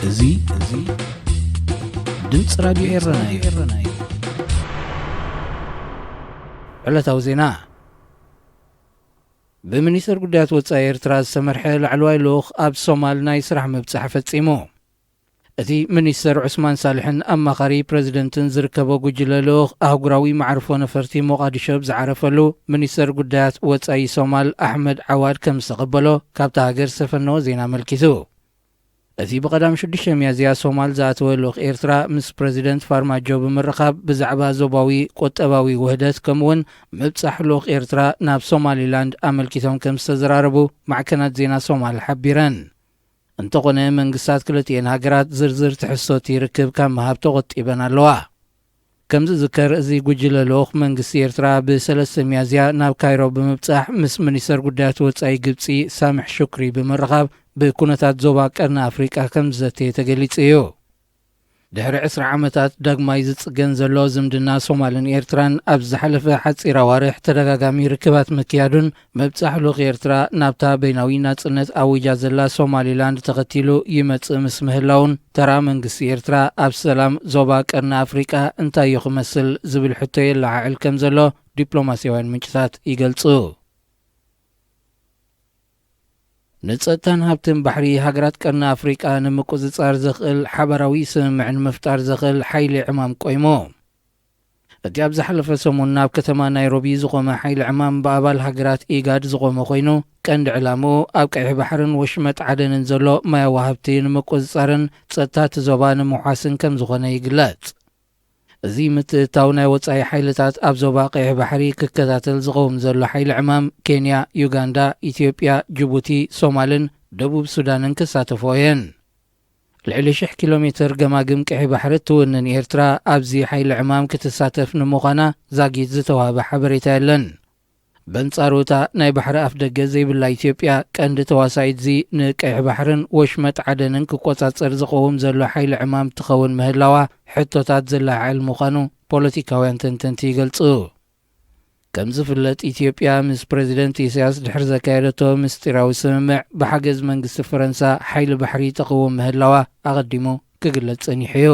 እዚ እዚ ድምፂ ራዲዮ ኤረና እዩ። ዕለታዊ ዜና። ብሚኒስተር ጉዳያት ወጻኢ ኤርትራ ዝተመርሐ ላዕለዋይ ልኡኽ ኣብ ሶማል ናይ ስራሕ ምብጻሕ ፈጺሙ። እቲ ሚኒስተር ዑስማን ሳልሕን ኣማኻሪ ፕረዚደንትን ዝርከቦ ጉጅለ ልኡኽ ኣህጉራዊ መዓርፎ ነፈርቲ ሞቓዲሾ ኣብ ዝዓረፈሉ፣ ሚኒስተር ጉዳያት ወጻኢ ሶማል ኣሕመድ ዓዋድ ከም ዝተቐበሎ ካብታ ሃገር ዝተፈነወ ዜና ኣመልኪቱ። እቲ ብቐዳም ሽዱሽተ ሚያዝያ ሶማል ዝኣተወ ልኡኽ ኤርትራ ምስ ፕረዚደንት ፋርማጆ ብምርኻብ ብዛዕባ ዞባዊ ቁጠባዊ ውህደት ከምኡውን ምብጻሕ ልኡኽ ኤርትራ ናብ ሶማሊላንድ ኣመልኪቶም ከም ዝተዘራረቡ ማዕከናት ዜና ሶማል ሓቢረን። እንተኾነ መንግስታት ክልቲኤን ሃገራት ዝርዝር ትሕዝቶቲ ርክብ ካብ ምሃብ ተቖጢበን ኣለዋ። ከም ዝዝከር፣ እዚ ጉጅለ ልኡኽ መንግስቲ ኤርትራ ብሰለስተ ሚያዝያ ናብ ካይሮ ብምብጻሕ ምስ ሚኒስተር ጉዳያት ወጻኢ ግብጺ ሳምሕ ሹክሪ ብምርኻብ ብኩነታት ዞባ ቀርኒ ኣፍሪቃ ከም ዝዘተየ ተገሊጹ እዩ። ድሕሪ ዕስራ ዓመታት ዳግማይ ዝጽገን ዘሎ ዝምድና ሶማልን ኤርትራን፣ ኣብ ዝሓለፈ ሓጺር ኣዋርሕ ተደጋጋሚ ርክባት ምክያዱን ምብጻሕ ልኡኽ ኤርትራ ናብታ በይናዊ ናጽነት ኣዊጃ ዘላ ሶማሊላንድ ተኸቲሉ ይመጽእ ምስ ምህላውን፣ ተራ መንግስቲ ኤርትራ ኣብ ሰላም ዞባ ቀርኒ ኣፍሪቃ እንታይ እዩ ክመስል ዝብል ሕቶ የለዓዕል ከም ዘሎ ዲፕሎማስያውያን ምንጭታት ይገልጹ። ንጸጥታን ሃብትን ባሕሪ ሃገራት ቀርኒ ኣፍሪቃ ንምቁጽጻር ዘኽእል ሓባራዊ ስምምዕ ንምፍጣር ዘኽእል ሓይሊ ዕማም ቆይሙ። እቲ ኣብ ዝሓለፈ ሰሙን ናብ ከተማ ናይሮቢ ዝቖመ ሓይሊ ዕማም ብኣባል ሃገራት ኢጋድ ዝቖመ ኮይኑ፣ ቀንዲ ዕላምኡ ኣብ ቀይሕ ባሕርን ወሽመጥ ዓደንን ዘሎ ማያዊ ሃብቲ ንምቁጽጻርን ጸጥታ እቲ ዞባ ንምውሓስን ከም ዝኾነ ይግለጽ። እዚ ምትእትታው ናይ ወጻኢ ሓይልታት ኣብ ዞባ ቀይሕ ባሕሪ ክከታተል ዝቐውም ዘሎ ሓይሊ ዕማም ኬንያ፣ ዩጋንዳ፣ ኢትዮጵያ፣ ጅቡቲ፣ ሶማልን ደቡብ ሱዳንን ክሳተፎ እየን። ልዕሊ ሽሕ ኪሎ ሜትር ገማግም ቀይሕ ባሕሪ እትውንን ኤርትራ ኣብዚ ሓይሊ ዕማም ክትሳተፍ ንምዃና ዛጊት ዝተዋህበ ሓበሬታ የለን። በንጻሩ እታ ናይ ባሕሪ ኣፍደገ ዘይብላ ኢትዮጵያ ቀንዲ ተዋሳኢትዚ ንቀይሕ ባሕርን ወሽመጥ ዓደንን ክቆጻጸር ዝቐውም ዘሎ ሓይሊ ዕማም ትኸውን ምህላዋ ሕቶታት ዘለዓዕል ምዃኑ ፖለቲካውያን ተንተንቲ ይገልጹ። ከም ዝፍለጥ ኢትዮጵያ ምስ ፕረዚደንት ኢሳያስ ድሕሪ ዘካየደቶ ምስጢራዊ ስምምዕ ብሓገዝ መንግስቲ ፈረንሳ ሓይሊ ባሕሪ ተቕውም ምህላዋ ኣቐዲሙ ክግለጽ ጸኒሑ እዩ።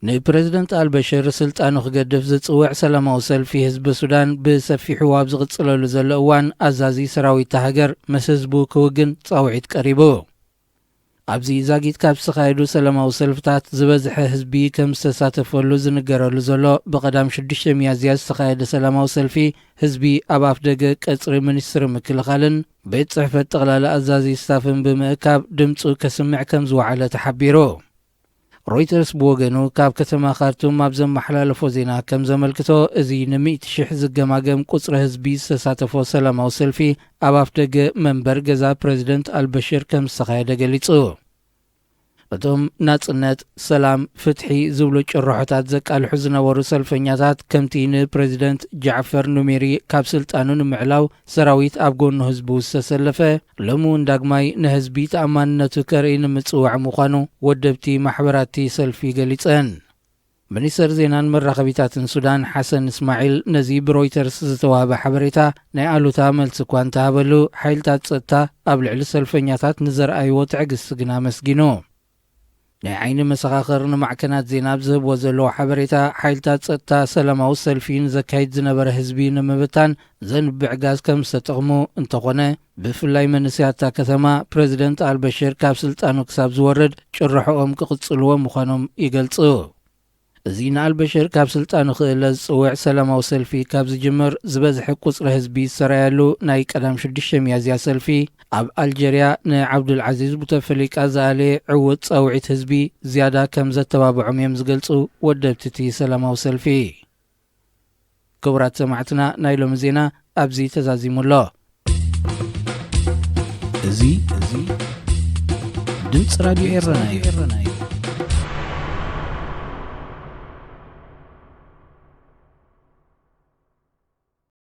ንፕረዚደንት ኣልበሽር ስልጣኑ ክገድፍ ዝጽውዕ ሰላማዊ ሰልፊ ህዝቢ ሱዳን ብሰፊሑ ኣብ ዝቕጽለሉ ዘሎ እዋን ኣዛዚ ሰራዊት እታ ሃገር ምስ ህዝቡ ክውግን ጻውዒት ቀሪቡ። ኣብዚ ዛጊት ካብ ዝተኻየዱ ሰላማዊ ሰልፍታት ዝበዝሐ ህዝቢ ከም ዝተሳተፈሉ ዝንገረሉ ዘሎ ብቐዳም ሽዱሽተ ሚያዝያ ዝተኻየደ ሰላማዊ ሰልፊ ህዝቢ ኣብ ኣፍደገ ቀጽሪ ሚኒስትሪ ምክልኻልን ቤት ጽሕፈት ጠቕላላ ኣዛዚ ስታፍን ብምእካብ ድምጹ ከስምዕ ከም ዝወዓለ ተሓቢሩ። ሮይተርስ ብወገኑ ካብ ከተማ ካርቱም ኣብ ዘመሓላለፎ ዜና ከም ዘመልክቶ፣ እዚ ንሚእቲ ሽሕ ዝገማገም ቁጽሪ ህዝቢ ዝተሳተፎ ሰላማዊ ሰልፊ ኣብ ኣፍደገ መንበር ገዛ ፕረዚደንት ኣልበሽር ከም ዝተኻየደ ገሊጹ። እቶም ናጽነት፣ ሰላም፣ ፍትሒ ዝብሉ ጭርሖታት ዘቃልሑ ዝነበሩ ሰልፈኛታት፣ ከምቲ ንፕረዚደንት ጃዕፈር ኑሜሪ ካብ ስልጣኑ ንምዕላው ሰራዊት ኣብ ጎኑ ህዝቡ ዝተሰለፈ፣ ሎሚ እውን ዳግማይ ንህዝቢ ተኣማንነቱ ከርኢ ንምጽዋዕ ምዃኑ ወደብቲ ማሕበራትቲ ሰልፊ ገሊጸን። ሚኒስተር ዜናን መራኸቢታትን ሱዳን ሓሰን እስማዒል ነዚ ብሮይተርስ ዝተዋህበ ሓበሬታ ናይ ኣሉታ መልሲ እኳ እንተሃበሉ፣ ሓይልታት ጸጥታ ኣብ ልዕሊ ሰልፈኛታት ንዘርኣይዎ ትዕግስቲ ግን ኣመስጊኑ። ናይ ዓይኒ መሰኻኽር ንማዕከናት ዜና ኣብ ዝህብዎ ዘለዉ ሓበሬታ፣ ሓይልታት ጸጥታ ሰላማዊ ሰልፊ ንዘካይድ ዝነበረ ህዝቢ ንምብታን ዘንብዕ ጋዝ ከም ዝተጠቕሙ፣ እንተኾነ ብፍላይ መንእሰያት እታ ከተማ ፕረዚደንት ኣልበሽር ካብ ስልጣኑ ክሳብ ዝወርድ ጭርሖኦም ክቕጽልዎ ምዃኖም ይገልጹ። እዚ ንኣልበሽር ካብ ስልጣኑ ክእለ ዝጽውዕ ሰላማዊ ሰልፊ ካብ ዝጅምር፣ ዝበዝሐ ቁጽሪ ህዝቢ ዝሰራየሉ ናይ ቀዳም ሽዱሽተ ሚያዝያ ሰልፊ፣ ኣብ ኣልጀርያ ንዓብዱልዓዚዝ ቡተፈሊቃ ዝኣለየ ዕዉት ጻውዒት ህዝቢ ዝያዳ ከም ዘተባብዖም እዮም ዝገልጹ ወደብቲ እቲ ሰላማዊ ሰልፊ። ክቡራት ሰማዕትና፣ ናይ ሎሚ ዜና ኣብዚ ተዛዚሙ ኣሎ። እዚ ድምፂ ራዲዮ ኤረና እዩ።